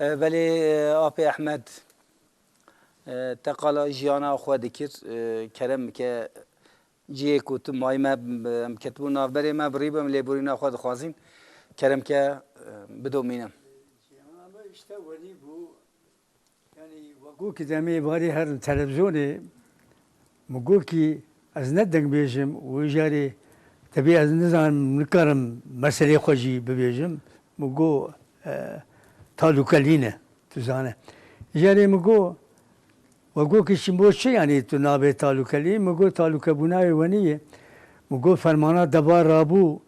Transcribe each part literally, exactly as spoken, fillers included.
E, belê, e, Apê Ehmed, e, te qala jiyana xwe dikir, e, kerem bike cihê ku tu mayî me, em ketibû navberê me, bi rî bim lêborîna xwe dixwazîn. Kerem ke, e, bidomînim. Jiyana me işte wenî bû. Yani wegokî demê barê herin televizyonê, min got ki ez ne dengbêjim û îjarê tebî ez nizanim, nikarim meselê xwe jî bibêjim. Min got, e, talûkelî ne, tu zane. Îjarê min got, wegokî çi bo çi, yani tu nabê talûkelî? Min got, talûkebûna wê wenî ye. Min got, fermana deva rabû,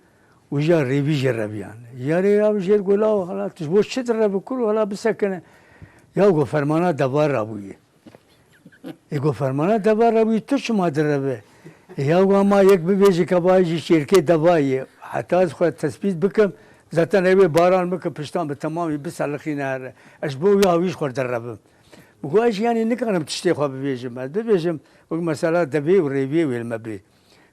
Wî jî rêvî jê re biyan. Yarê ya jêr gola hala tu ji bo çi direbi kuro hala bisekine. Ya go fermana deva rabûye. Ê go fermana deva rabûye tu çima direbe? Ê ya go ama yek bibêje ke vay jî şêrkê deva ye. Heta ez xwe tespît bikim, zaten ew ê baran bikim piştan bi temamî biselixîne here. Ez ji bo wî hawî ji xwe direbim. Min got ez jî yanî nikarim tiştê xwe bibêjim. Ez bibêjim wek mesela devê û rêviyê wê li me bê.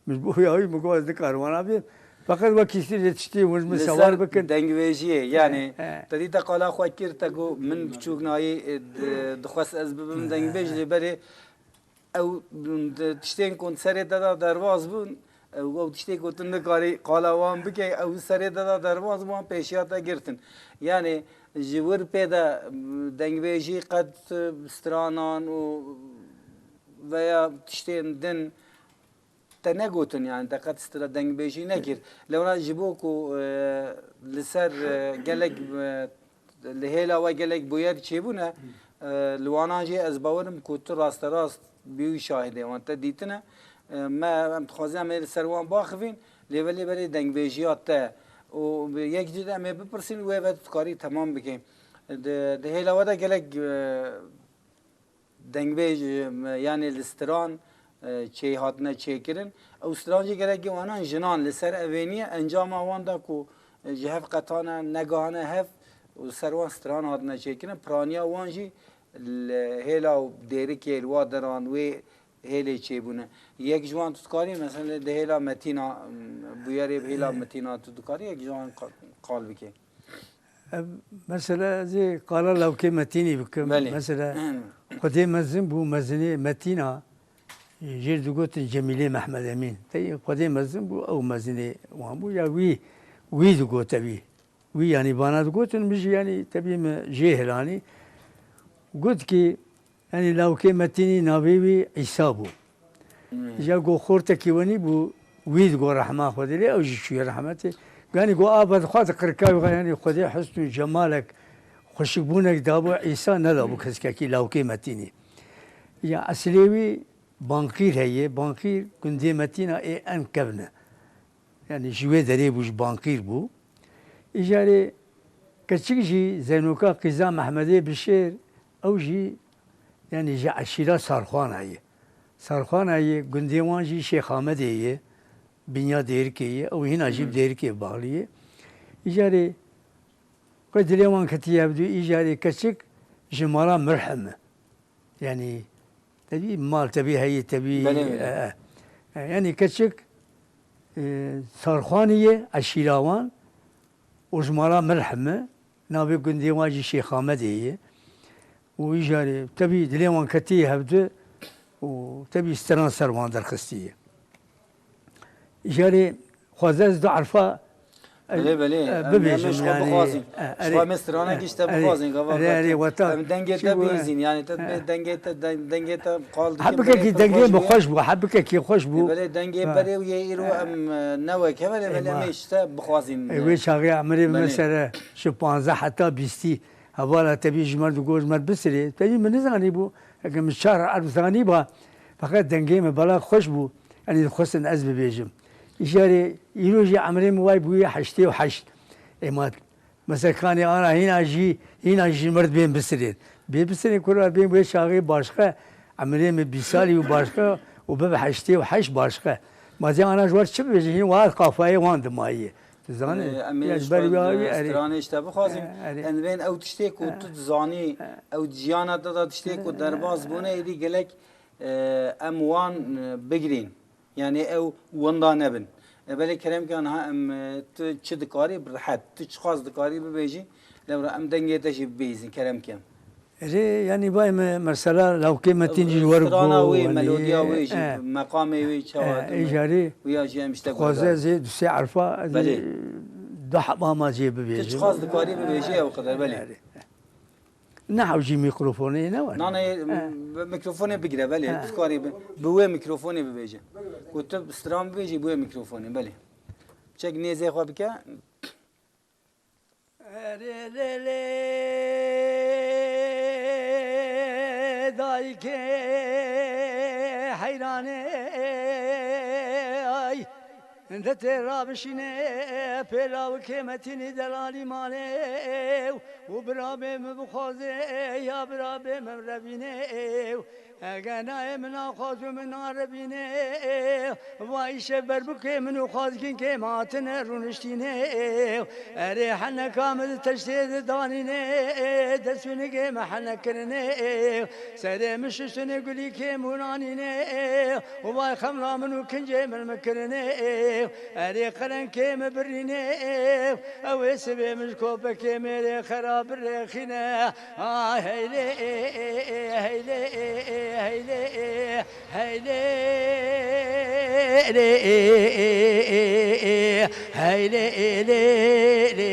Min ji bo ya wî min got ez nikarim wana bêm. Feqet wekî sîrê tiştê hûn ji min sewal bikin. Dengbêjiyê, yanî, he, te dî te qala xwe kir, te got min biçûk nayî, e, di-, dixwest ez bibim dengbêj, lê berê ew, di-, tiştên ku serê te de derbas bûn, ew, ew tiştê ku tu nikarî qala wan bikey, ew serê te de derbas bûn, wan pêşiya te girtin. Yanî ji wir pê de, m, dengbêjî qet, e, stranan û veya tiştên din te negotin, yani te qet stira dengbêjî nekir. Lewra ji bo ku, e, li ser, e, gelek, e, li hêla we gelek bûyer çêbûne, e, li wanan jî ez bawerim ku tu rasterast bî wî şahidê wan te dîtine. E, me, em dixwazin em ê li ser wan baxivîn, lê belê berê dengbêjiya te û yek cî de em ê bipirsîn wê ve tu dikarî temam bikî. Di, di hêla we de gelek, e, dengbêj, e, yanê li stiran, e, çê hatine çêkirin. Ew stiran jî gelekî wanan jinan li ser evêniye, encama wan da ku, e, ji hev qetane, negahane hev û ser wan stiran hatine çêkirin. Piraniya wan jî li hêla û dêrikê, li wa deran wê hêlê çêbûne. Yek ji wan tu dikarî, mesela di hêla Metîna, m, bûyerê bi hêla Metîna tu dikarî, yek ji wan qa-, qal bikê. Ev mesela ez ê qala lawkê Metînî bikim. Belê. Mesela Xwedê mezin bû, mezinê Metîna, jêr digotin Cemîlê Mehmed Emîn. Tey Xwedê mezin bû, ew mezinê wan bû. Ya wî, wî digote wî. Wî yanî vana digotin, min jî yanî tebî min jê hilanî. Got ki, Yanî lawkê Metînî navê wî Îsa bû. Hmm. Îja go xortekî wenî bû, wî digo rehma Xwedê lê, ew jî çûye rehmetê. Yanî go ava dixwat qirka wî, yanî Xwedê husn û cemalek, xweşikbûnek dabû Îsa, nedabû keskekî lawkê Metînî. Ya esilê wî Banqîr heye, Banqîr gundê Metîna ê en kevn e. Yanî ji wê derê bû, ji Banqîr bû. Îjarê keçik jî Zeynoka qîza Mehmedê Bişêr, ew jî yanî ji eşîra Sarxwana ye. Sarxwana ye, gundê wan jî Şêx Amedê ye, binya Dêrikê ye, ew hîna jî bi Dêrikê baxlî ye. Îjarê xwe dilê wan ketiye hevdû, îjarê keçik ji mala Mirhim e. Yanî, tevî mal, tevî heyî, tevî, Belê, belê. E, e. E, yanî keçik, e, Sarxwanî ye, eşîra wan, û ji mala Mirhim e, navê gundê wan jî Şêx Amedê ye. Û îjarê, tevî dilê wan ketî hevdu û tevî stiran ser wan derxistî ye. Jarê xweze ez du erfa, e, Belê, belê. e, Em, em bibêjim, ji xwe yanî, bixwazin. E, Ji erê, xwe me stranekî ji te e, erê, bixwazin, gava erê, erê, weta, em dengê çi te bû, e, bihîzin, yanî te e. dengê te, deng-, dengê te qal dikin, Hebike belê kî tu dengê xweş min bû. xweş bû, hebike kî xweş bû. Belê dengê E. berê û yê îro em, e, ne wek hev e, belê Ema. em ê ji te bixwazin, E, e. wê çaxê emirê min Belê. ser e, ji panzdeh heta bîstî. Hevala tevî ji me digot, ji me bisirê. Tevî min nizanîbû. Heke min çar erf zanîba, feqet dengê min bela xweş bû. Yanî dixwestin ez bibêjim. Îjarê îro jî emrê min way bûye heştê û heşt. Êma mesekanê ana hîna jî, hîna jî mir dibên bisirên. Bê bisirên kura bên wê çaxê başqe. Emrê min bîst salî û başqe û bibe heştê û heşt başqe. Ma zê ana ji war çi bibêje? Hîn war qafayê wan dimayî. Tu zanî? Ee, em ê Ya ji ji ber xwe, wî e, erê. stranê ji te bixwazin. E, erê. Em bên ew tiştê ku E. tu dizanî, E. ew di jiyana te de tiştê ku E. derbas bûne, êdî gelek, e, em wan, e, bigirîn. Yani ew winda nebin. E, belê kerem ke niha em, e, tu çi dikarî bi rehet, tu çiqas dikarî bibêjî, Lewra em dengê te jî bibihîzin, kerem kem. Erê, yanî vay me, mesela lawkê Metîn jî wer go, strana wê, yanî, melodiya wê jî, eh, meqamê wê çawa eh, tune? Îcarî wiya jî em ji te dixwaze guhdar. Ez ê du sê erfa, ez ê Belê. Du heba ma jê bibêjim. Tu çiqas dikarî bibêjî ew qeder, belê. Erê. Ne hewcî mîkrofonê ne var. Nane, eh, m-, mikrofonê bigire, belê. Eh. Tu dikarî bi, bi wê mikrofonê bibêje. Ku tu stran bibêjî bi wê mikrofonê, belê. Çek nêzê xwe bike. Erê lê lê dayikê heyranê ay. De tê rabişîne pêla û kêmetînî delalî malê û birabê min bixwaze ya birabê min revîne. Eger nayê min naxwaz û min narevîne, va îşev berbikê min û xwazgînkê min hatine rûniştîne. Erê heneka min di teştê de danîne, dest û nigê min hene kirine. Serê min şiştine gulîkê min anîne, û vay xemla min û kincê min min kirine. Erê qerenkê min birîne, ew ê sibê min ji kopekê mêrê xera birêxîne. Ay heylê, heylê, heylê, heylê, lê, heylê, lê, lê,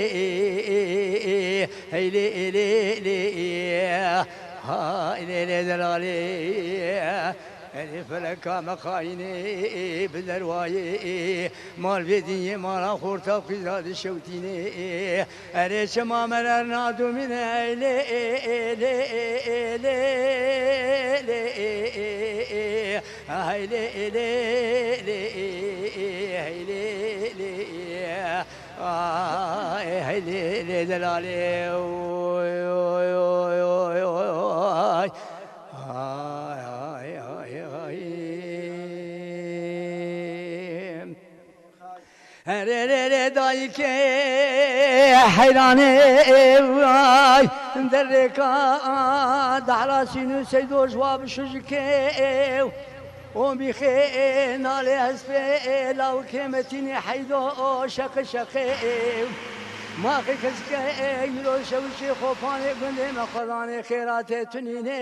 heylê, lê, lê, hay lê, lê, delalê. Erê feleka me xayînê bi derwayê, mal vê dinyê mala xorta xwîza dişewtînê. Erê çima me rer nadomîne, ey lê, lê, lê, lê, ay lê, lê, lê, hey lê, lê, ay hey lê, lê delalê, oy, oy, oy, oy, oy, ay. Ay, ay, ay, ay. Erê lê lê dayikê heyranê vay, derêka dahlasîn û seydo ji wa bişujikê. O bîxê nalê hespê lawikê metînî heydo o şeqi şeqê. Maxê kesikê yiro şewişê xopanê gundê me xwezanê xêratê tunînê.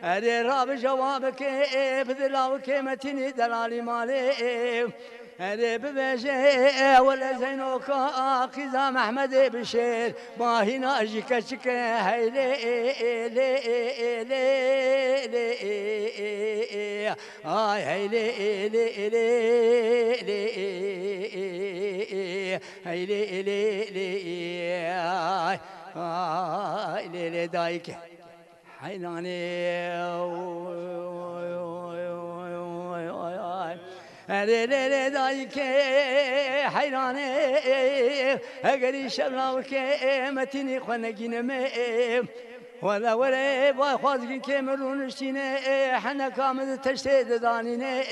Erê rabi cewabikê, ê, bide lawikê metînî delalî malê, ê. Erê bibêje, ê, wele Zeynoka, a, qîza Mehmedê Bişêr, mahîna jî keçike, hey lê, ê, ê, lê, ê, ê, lê, lê, ê, ê, ê. Ay, hey lê, ê, lê, ê, lê, lê, ê, ê, ê, ê, hey lê, ê, lê, lê, ê, ay, ay, lê, lê, dayike. Heyranê. Erê lê lê dayikê heyranê. Eger îşev lawikê metînî xwe negînime. Wele wele vay xwazgînkê min rûniştîne. Heneka min di teştê didanîne.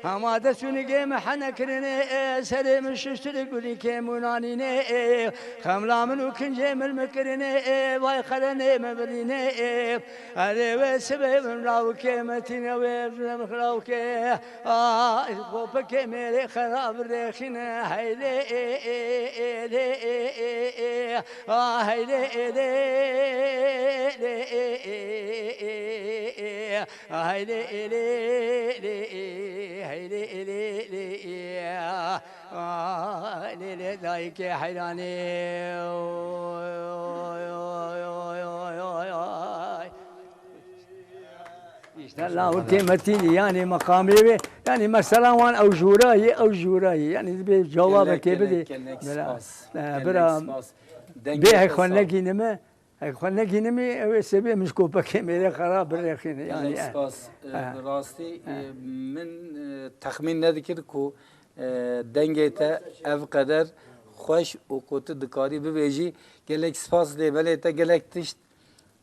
Hema dest û nigê min hene kirine. Serê min şiştire gulîkê min anîne. Xemla min û kincê min min kirine, ê, vay xerenê min birîne, ê. Erê wê sibê min rawikê, metîne wê min rawikê. Ay, xopekê mêrê xera birêxîne, hey lê, ê, ê, ê, lê, ê, ê, ê. Ah, hey lê, ê, lê, lê, ê, ê, ê, ê. Ah, hey lê, ê, lê, lê, ê, hey lê, ê, lê, lê, ê. Ay, lê, lê, dayikê heyranê. Oy, oy, oy, oy, oy, oy, oy. Îşte lawikê metînî, yanî meqamê wê, yanî mesela wan ew jûra ye, ew jûra ye. Yanî dibê cewabekê bidê. Gelek, gelek, gelek spas. Bira, eh, gelek bira, spas. Dengê bê te hek xwe sağ. Negînime, hek xwe negînimî, ew ê sebê min ji kopekê mêrê xera birêxîne. Gelek, yanî, eh, spas. Eh, eh, bi rastî, eh, eh, min, eh, texmîn nedikir ku, eh, dengê te ev qeder xweş û ku tu dikarî bibêjî. Gelek spas lê belê te gelek tişt,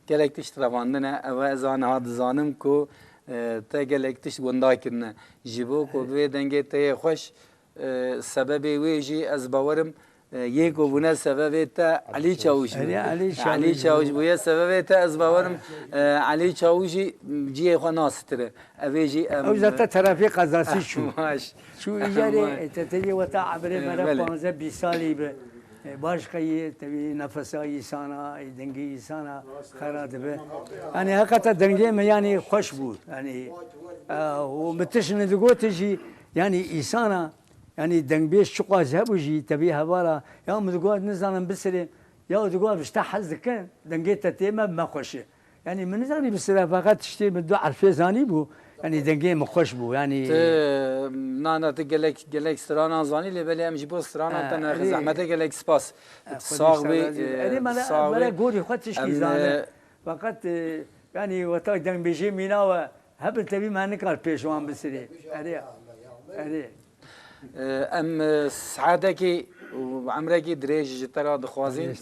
gelek tişt revandine. Ew ez aniha dizanim ku, eh, te gelek tişt winda kirine. Ji bo ku bi vê dengê te yê xweş, e, sebebê wê jî ez bawerim, e, yê ku bûne sebebê te Elî Çawûş bû. Erê, Elî Elî Çawûş Çawûş bû. Bûye sebebê te, ez bawerim, e, Elî Çawûş jî cihê xwe nasitire. Ev ê jî em, ew zaten terefê qezasî çû. Baş. Çû îcarê, baş. E, te tê weta ebrê, e, mera belê. Panzdeh bîst salî bi. Baş qeyî tevî nefesa îsana, dengê îsana xera dibe. Yanî heqeta dengê me yanî xweş bû. Yanî e, û min tişt digote jî, yanî îsana, yanî dengbêj çiqas hebû jî tevî hevala ya min digot nizanim bisirê, ya digot bişte hez dikin, dengê te tê me, me xweş e. Yanî min nizanî bi sira, feqet tiştê min du elfê zanî bû. Yanî dengê min xweş bû. Yanî Ti, na, na, ti gelek, gelek stranan zanî, lê belê em ji bo stranan Ha, te nerxe erê. Zehmete gelek spas. Ha, Ti Xwedê sax sağ bî, razî be. e, Erê, me sax bî. Gorî xwe tişkî Em, zane. E, Feqet, e, yanî weta dengbêjê mîna we hebin tevî me nikar pêş wan bisirê. Erê. Erê. E, em, e, saetekî û emrekî dirêj ji te re dixwazîn.